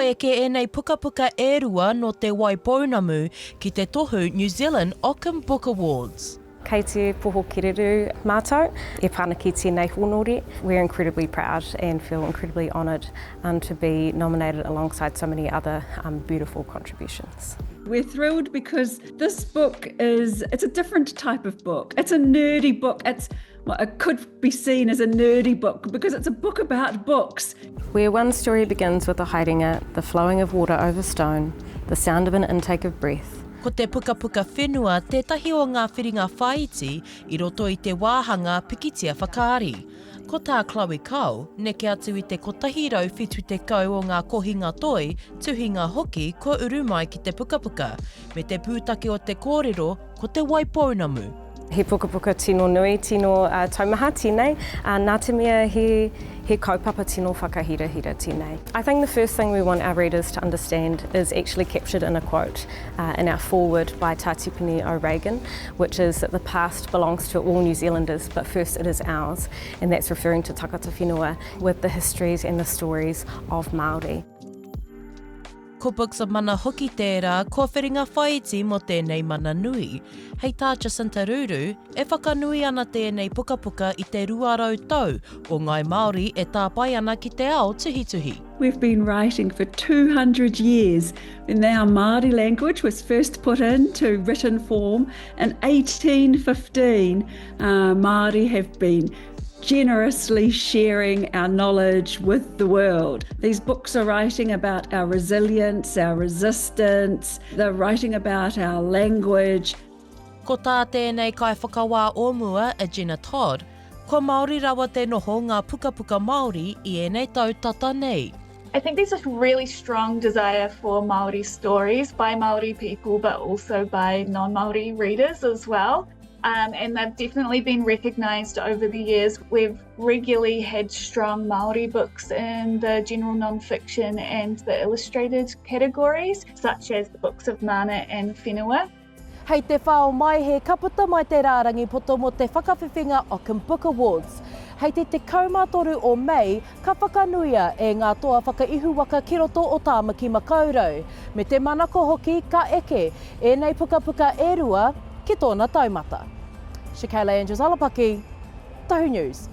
Kua eke ēnei pukapuka e rua nō Te Waipounamu ki te tohu New Zealand Ockham Book Awards. Kei te poho kereru mātou e pā ana ki tēnei hōnore. We're incredibly proud and feel incredibly honoured to be nominated alongside so many other beautiful contributions. We're thrilled because this book is, it's a different type of book. It's a nerdy book. It's, well, it could be seen as a nerdy book because it's a book about books. Where one story begins with a haerenga, the flowing of water over stone, the sound of an intake of breath, Ko te pukapuka whenua tētahi o ngā whiringa whāiti i roto i te wāhanga pikitia whakaari. Ko tā Chloe Cole, neke atu i te 170 o ngā kohinga toi, tuhinga hoki kua uru mai ki te pukapuka, me te pūtake o te kōrero ko Te Waipounamu. He pukapuka tino nui, tino taumaha tēnei, nā te mea he, he kaupapa tino whakahirahira tēnei. I think the first thing we want our readers to understand is actually captured in a quote in our foreword by Tā Tipene O'Regan, which is that the past belongs to all New Zealanders, but first it is ours, and that's referring to takata whenua with the histories and the stories of Māori. Ko Books of Mana hoki tērā kōwhiringa whāiti mō tēnei mana nui. Hei tā Jacinta Ruru, e whakanui ana tēnei pukapuka i te 200 tau o Ngāi Māori e tāpae ana ki te ao tuhituhi. We've been writing for 200 years when our Māori language was first put into written form in 1815. Uh, Māori have been generously sharing our knowledge with the world. These books are writing about our resilience, our resistance, they're writing about our language. Ko tā tēnei kaiwhakawā o mua a Jenna Todd, kua Māori rawa te noho ngā pukapuka Māori i ēnei tau tata nei. I think there's a really strong desire for Māori stories by Māori people but also by non-Māori readers as well. Um, and they've definitely been recognised over the years. We've regularly had strong Māori books in the general non-fiction and the illustrated categories, such as the books of Mana and Whenua. Hei te wha o Maehe ka puta mai te rārangi poto mō te whakawhiwhinga Ockham Book Awards. Hei te 13 o Mei ka whakanuia e ngā toa whakaihuwaka ki roto o Tāmaki Makaurau, me te manako hoki ka eke ēnei pukapuka e rua ki tōna taumata. Shakayla Andrews Alapaki, Tahu News.